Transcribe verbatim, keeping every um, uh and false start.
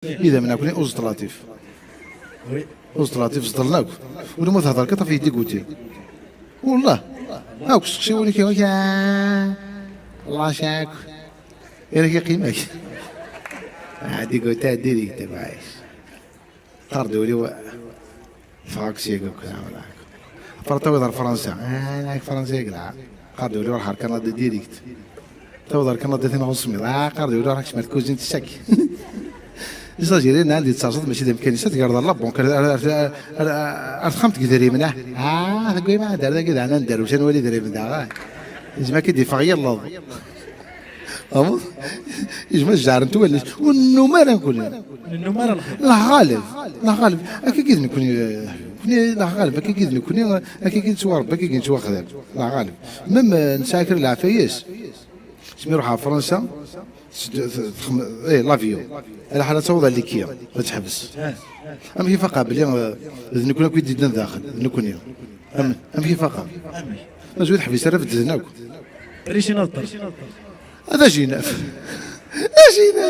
Idammen akk-nni uẓeṭṭ latif. Uẓeṭṭ latif ẓeṭṭlen akk. Wala ma thedreḍ kan ɣef yediguti. Wallah. Akk seqsi win kan. Allah cak. Ira k-iqqim ak. Ah, diguti, direct, maɛic. Qqar-d ul-iw. Ffɣeɣ seg-k, aql-aɣ. Ffeɣ tawiḍ ar Fransa. Ah, Fransa i yelha. Qqar-d ul-iw ruḥ ar Kanada direct. Tawiḍ ar Kanada tin ɣer usemmiḍ. Ah, qqar-d ul-iw ruḥ kecm ar tkuzint ssek. Isajiri n anda i d-terseḍ mačči d amkan-is, ad tgerḍ ar la banque, ar, ar, ar, ar, ar texxamt deg idrimen, ah. Ah, deg wayma ad ar dagi d ɛnan dar usan wali idrimen daɣ, ah. Yezmer ad k-id-iffeɣ yileḍ. Amuḍ, yejma jjaɛrent wallen-is. Ur nennum ara nekkni. Nennum ara lxir. Llah ɣaleb, llah ɣaleb. Akka i d nekkni, eh, nekkni, llah ɣaleb, akka i d nekkni, akka i d nettwarebba, akka i d nettwaxdam. Llah ɣaleb. Même, eh, nesɛa kra n leɛfayes. Smi ruḥ ɣer Fransa, s-, t-, txem-, eh, l'avion. Ala ḥala ad taweḍ ar Likya, ad teḥbes. Amek i faqeɣ belli, eh, d nekkni akk i d-yeddan daxel, d nekkni. Am-, amek i faqeɣ? Mazal ur teḥbis ara bedden akk. Ricin ad ṭṭer. Ad ajinaf. Ajinaf.